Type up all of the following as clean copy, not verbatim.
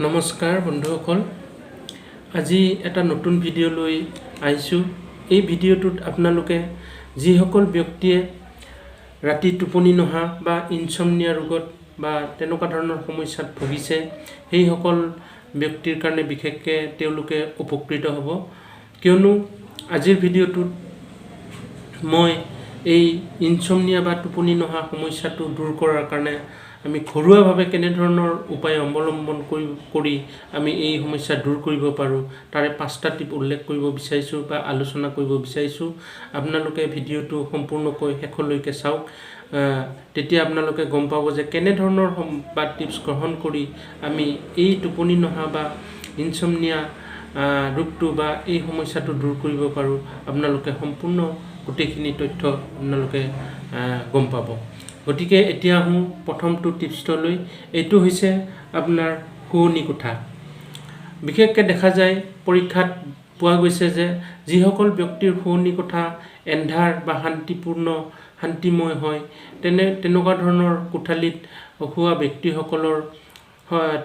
নমস্কাৰ বন্ধুসকল, আজি এটা নতুন ভিডিঅ' লৈ আহিছোঁ। এই ভিডিঅ'টোত আপোনালোকে যিসকল ব্যক্তিয়ে ৰাতি টোপনি নহা বা ইনচমনিয়া ৰোগত বা তেনেকুৱা ধৰণৰ সমস্যাত ভুগিছে, সেইসকল ব্যক্তিৰ কাৰণে বিশেষকৈ তেওঁলোকে উপকৃত হ'ব। কিয়নো আজিৰ ভিডিঅ'টোত মই এই ইনচমনিয়া বা টোপনি নহা সমস্যাটো দূৰ কৰাৰ কাৰণে আমি ঘৰুৱাভাৱে কেনেধৰণৰ উপায় অৱলম্বন কৰি আমি এই সমস্যা দূৰ কৰিব পাৰোঁ, তাৰে পাঁচটা টিপ উল্লেখ কৰিব বিচাৰিছোঁ বা আলোচনা কৰিব বিচাৰিছোঁ। আপোনালোকে ভিডিঅ'টো সম্পূৰ্ণকৈ শেষলৈকে চাওক, তেতিয়া আপোনালোকে গম পাব যে কেনেধৰণৰ বা টিপছ গ্ৰহণ কৰি আমি এই টোপনি নহা বা ইনচমনিয়া ৰোগটো বা এই সমস্যাটো দূৰ কৰিব পাৰোঁ। আপোনালোকে সম্পূৰ্ণ গোটেইখিনি তথ্য আপোনালোকে গম পাব। গতিকে এতিয়া আহোঁ প্ৰথমটো টিপছটোলৈ। এইটো হৈছে আপোনাৰ শোৱনি কোঠা। বিশেষকৈ দেখা যায়, পৰীক্ষাত পোৱা গৈছে যে যিসকল ব্যক্তিৰ শোৱনি কোঠা এন্ধাৰ বা শান্তিপূৰ্ণ, শান্তিময় হয়, তেনেকুৱা ধৰণৰ কোঠালিত শোৱা ব্যক্তিসকলৰ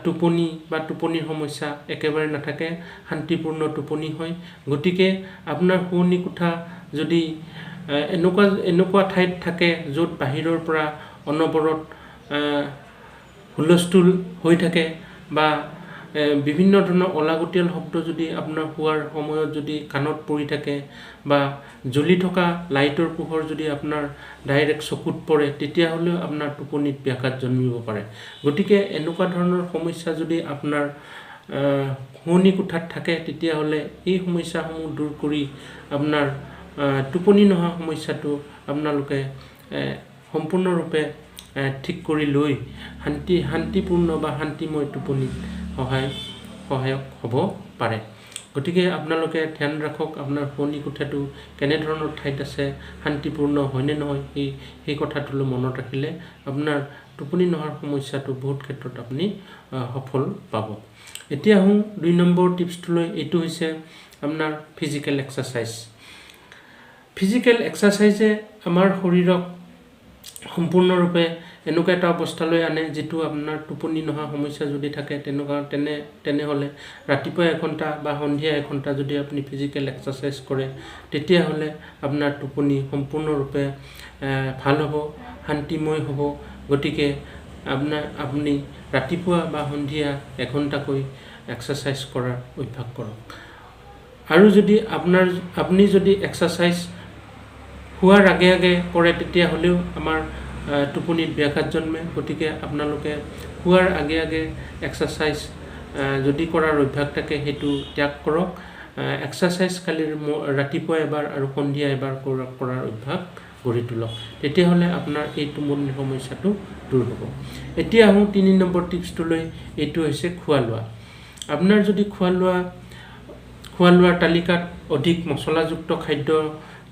টোপনি বা টোপনিৰ সমস্যা একেবাৰে নাথাকে, শান্তিপূৰ্ণ টোপনি হয়। গতিকে আপোনাৰ শোৱনি কোঠা যদি এনেকুৱা ঠাইত থাকে য'ত বাহিৰৰ পৰা অনবৰত হুলস্থুল হৈ থাকে বা বিভিন্ন ধৰণৰ অলাগতিয়াল শব্দ যদি আপোনাৰ শোৱাৰ সময়ত যদি কাণত পৰি থাকে বা জ্বলি থকা লাইটৰ পোহৰ যদি আপোনাৰ ডাইৰেক্ট চকুত পৰে, তেতিয়াহ'লেও আপোনাৰ টোপনিত ব্যাঘাত জন্মিব পাৰে। গতিকে এনেকুৱা ধৰণৰ সমস্যা যদি আপোনাৰ শোৱনি কোঠাত থাকে, তেতিয়াহ'লে এই সমস্যাসমূহ দূৰ কৰি আপোনাৰ টোপনি নহা সমস্যাটো আপোনালোকে সম্পূৰ্ণৰূপে ঠিক কৰি লৈ শান্তিপূৰ্ণ বা শান্তিময় টোপনিত সহায়ক হ'ব পাৰে। গতিকে আপোনালোকে ধ্যান ৰাখক, আপোনাৰ শোৱনি কোঠাটো কেনেধৰণৰ ঠাইত আছে, শান্তিপূৰ্ণ হয়নে নহয়, সেই কথাটোলৈ মনত ৰাখিলে আপোনাৰ টোপনি নহাৰ সমস্যাটো বহুত ক্ষেত্ৰত আপুনি সফল পাব। এতিয়া আহোঁ 2 নম্বৰ টিপছটোলৈ। এইটো হৈছে আপোনাৰ ফিজিকেল এক্সাৰচাইজ। ফিজিকেল এক্সাৰচাইজে আমাৰ শৰীৰক সম্পূৰ্ণৰূপে এনেকুৱা এটা অৱস্থালৈ আনে, যিটো আপোনাৰ টোপনি নহা সমস্যা যদি থাকে, তেনেকুৱা তেনেহ'লে ৰাতিপুৱা এঘণ্টা বা সন্ধিয়া এঘণ্টা যদি আপুনি ফিজিকেল এক্সাৰচাইজ কৰে, তেতিয়াহ'লে আপোনাৰ টোপনি সম্পূৰ্ণৰূপে ভাল হ'ব, শান্তিময় হ'ব। গতিকে আপুনি ৰাতিপুৱা বা সন্ধিয়া এঘণ্টাকৈ এক্সাৰচাইজ কৰাৰ অভ্যাস কৰক। আৰু যদি আপুনি যদি এক্সাৰচাইজ শোৱাৰ আগে আগে কৰে, তেতিয়াহ'লেও আমাৰ টোপনিত ব্যাঘাত জন্মে। গতিকে আপোনালোকে শোৱাৰ আগে আগে এক্সাৰচাইজ যদি কৰাৰ অভ্যাস থাকে, সেইটো ত্যাগ কৰক। এক্সাৰচাইজ খালি ৰাতিপুৱা এবাৰ আৰু সন্ধিয়া এবাৰ কৰাৰ অভ্যাস গঢ়ি তোলক, তেতিয়াহ'লে আপোনাৰ এই টোপনিৰ সমস্যাটো দূৰ হ'ব। এতিয়া আহোঁ 3 নম্বৰ টিপছটোলৈ। এইটো হৈছে খোৱা লোৱা। আপোনাৰ যদি খোৱা লোৱাৰ তালিকাত অধিক মছলাযুক্ত খাদ্য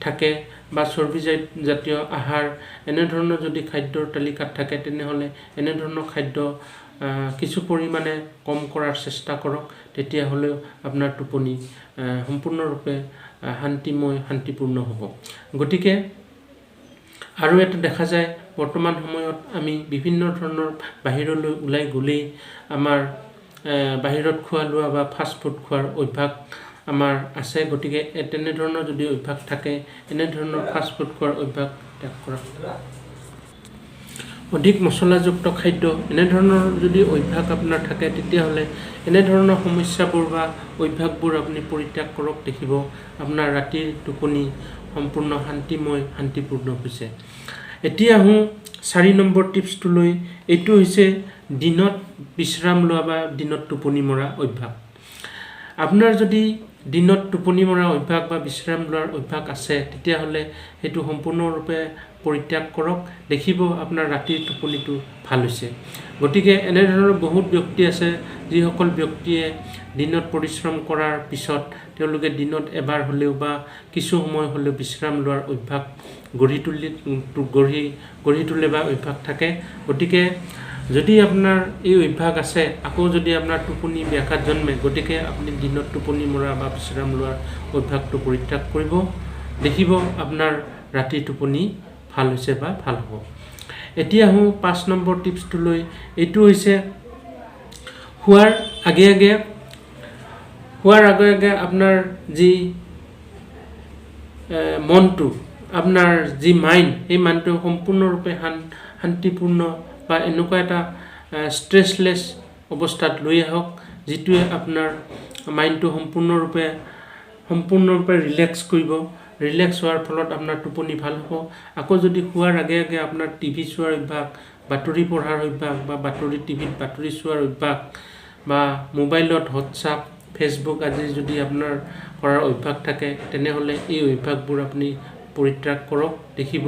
থাকে বা চৰ্বি জাতীয় আহাৰ, এনেধৰণৰ যদি খাদ্যৰ তালিকাত থাকে, তেনেহ'লে এনেধৰণৰ খাদ্য কিছু পৰিমাণে কম কৰাৰ চেষ্টা কৰক। তেতিয়াহ'লেও আপোনাৰ টোপনি সম্পূৰ্ণৰূপে শান্তিময়, শান্তিপূৰ্ণ হ'ব। গতিকে আৰু এটা দেখা যায়, বৰ্তমান সময়ত আমি বিভিন্ন ধৰণৰ বাহিৰলৈ ওলাই গ'লেই আমাৰ বাহিৰত খোৱা লোৱা বা ফাষ্ট ফুড খোৱাৰ অভ্যাস আমাৰ আছে। গতিকে তেনেধৰণৰ যদি অভ্যাস থাকে, এনেধৰণৰ ফাষ্ট ফুড খোৱাৰ অভ্যাস ত্যাগ কৰক। অধিক মছলাযুক্ত খাদ্য, এনেধৰণৰ যদি অভ্যাস আপোনাৰ থাকে, তেতিয়াহ'লে এনেধৰণৰ সমস্যাবোৰ বা অভ্যাসবোৰ আপুনি পৰিত্যাগ কৰক। দেখিব আপোনাৰ ৰাতিৰ টোপনি সম্পূৰ্ণ শান্তিময়, শান্তিপূৰ্ণ হৈছে। এতিয়া আহোঁ 4 নম্বৰ টিপছটোলৈ। এইটো হৈছে দিনত বিশ্ৰাম লোৱা বা দিনত টোপনি মৰা অভ্যাস। আপোনাৰ যদি দিনত টোপনি মৰা অভ্যাস বা বিশ্ৰাম লোৱাৰ অভ্যাস আছে, তেতিয়াহ'লে সেইটো সম্পূৰ্ণৰূপে পৰিত্যাগ কৰক। দেখিব আপোনাৰ ৰাতিৰ টোপনিটো ভাল হৈছে। গতিকে এনেধৰণৰ বহুত ব্যক্তি আছে, যিসকল ব্যক্তিয়ে দিনত পৰিশ্ৰম কৰাৰ পিছত তেওঁলোকে দিনত এবাৰ হ'লেও বা কিছু সময় হ'লেও বিশ্ৰাম লোৱাৰ অভ্যাস গঢ়ি তোলে বা অভ্যাস থাকে। গতিকে যদি আপোনাৰ এই অভ্যাস আছে, আকৌ যদি আপোনাৰ টোপনি ব্যাঘাত জন্মে, গতিকে আপুনি দিনত টোপনি মৰা বা বিশ্ৰাম লোৱাৰ অভ্যাসটো পৰিত্যাগ কৰিব। দেখিব আপোনাৰ ৰাতিৰ টোপনি ভাল হৈছে বা ভাল হ'ব। এতিয়া আহোঁ 5 নম্বৰ টিপছটোলৈ। এইটো হৈছে শোৱাৰ আগে আগে শোৱাৰ আগে আগে আপোনাৰ যি মনটো, আপোনাৰ যি মাইণ্ড, সেই মাইণ্ডটো সম্পূৰ্ণৰূপে শান্তিপূৰ্ণ বা এনেকুৱা এটা ষ্ট্ৰেছলেছ অৱস্থাত লৈ আহক, যিটোৱে আপোনাৰ মাইণ্ডটো সম্পূৰ্ণৰূপে ৰিলেক্স কৰিব। ৰিলেক্স হোৱাৰ ফলত আপোনাৰ টোপনি ভাল হ'ব। আকৌ যদি শোৱাৰ আগে আগে আপোনাৰ টিভি চোৱাৰ অভ্যাস, বাতৰি পঢ়াৰ অভ্যাস বা বাতৰি টিভিত বাতৰি চোৱাৰ অভ্যাস বা মোবাইলত হোৱাটছআপ, ফেচবুক আদি যদি আপোনাৰ কৰাৰ অভ্যাস থাকে, তেনেহ'লে এই অভ্যাসবোৰ আপুনি পৰিত্যাগ কৰক। দেখিব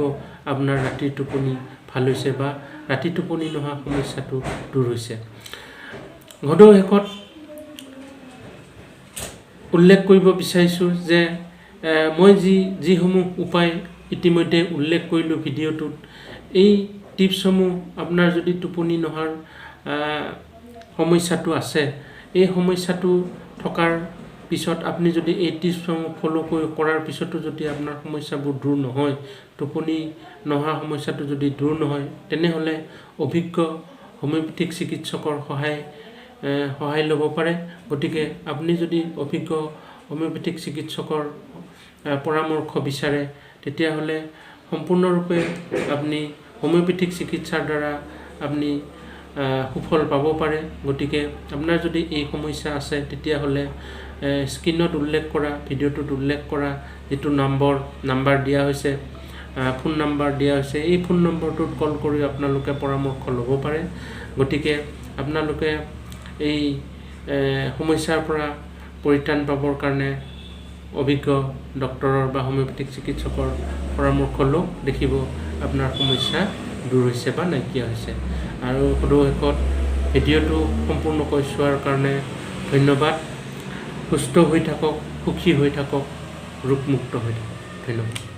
আপোনাৰ ৰাতিৰ টোপনি ভাল হৈছে বা ৰাতি টোপনি নহা সমস্যাটো দূৰ হৈছে। সদৌ শেষত উল্লেখ কৰিব বিচাৰিছোঁ যে মই যিসমূহ উপায় ইতিমধ্যে উল্লেখ কৰিলোঁ ভিডিঅ'টোত, এই টিপছসমূহ আপোনাৰ যদি টোপনি নহাৰ সমস্যাটো আছে, এই সমস্যাটো থকাৰ পিছত আপুনি যদি এই টিপছসমূহ ফ'ল' কৰাৰ পিছতো যদি আপোনাৰ সমস্যাবোৰ দূৰ নহয়, টোপনি নহা সমস্যাটো যদি দূৰ নহয়, তেনেহ'লে অভিজ্ঞ হোমিঅ'পেথিক চিকিৎসকৰ সহায় ল'ব পাৰে। গতিকে আপুনি যদি অভিজ্ঞ হোমিঅ'পেথিক চিকিৎসকৰ পৰামৰ্শ বিচাৰে, তেতিয়াহ'লে সম্পূৰ্ণৰূপে আপুনি হোমিঅ'পেথিক চিকিৎসাৰ দ্বাৰা আপুনি সুফল পাব পাৰে। গতিকে আপোনাৰ যদি এই সমস্যা আছে, তেতিয়াহ'লে স্ক্ৰীণত উল্লেখ কৰা, ভিডিঅ'টোত উল্লেখ কৰা যিটো নাম্বাৰ দিয়া হৈছে, ফোন নাম্বাৰ দিয়া হৈছে, এই ফোন নম্বৰটোত কল কৰি আপোনালোকে পৰামৰ্শ ল'ব পাৰে। গতিকে আপোনালোকে এই সমস্যাৰ পৰা পৰিত্ৰাণ পাবৰ কাৰণে অভিজ্ঞ ডক্তৰৰ বা হোমিঅ'পেথিক চিকিৎসকৰ পৰামৰ্শ লওক, দেখিব আপোনাৰ সমস্যা দূৰ হৈছে বা নাইকিয়া হৈছে। আৰু সদৌ শেষত ভিডিঅ'টো সম্পূৰ্ণকৈ চোৱাৰ কাৰণে ধন্যবাদ। সুস্থ হৈ থাকক, সুখী হৈ থাকক, ৰোগমুক্ত হৈ থাকক। ধন্যবাদ।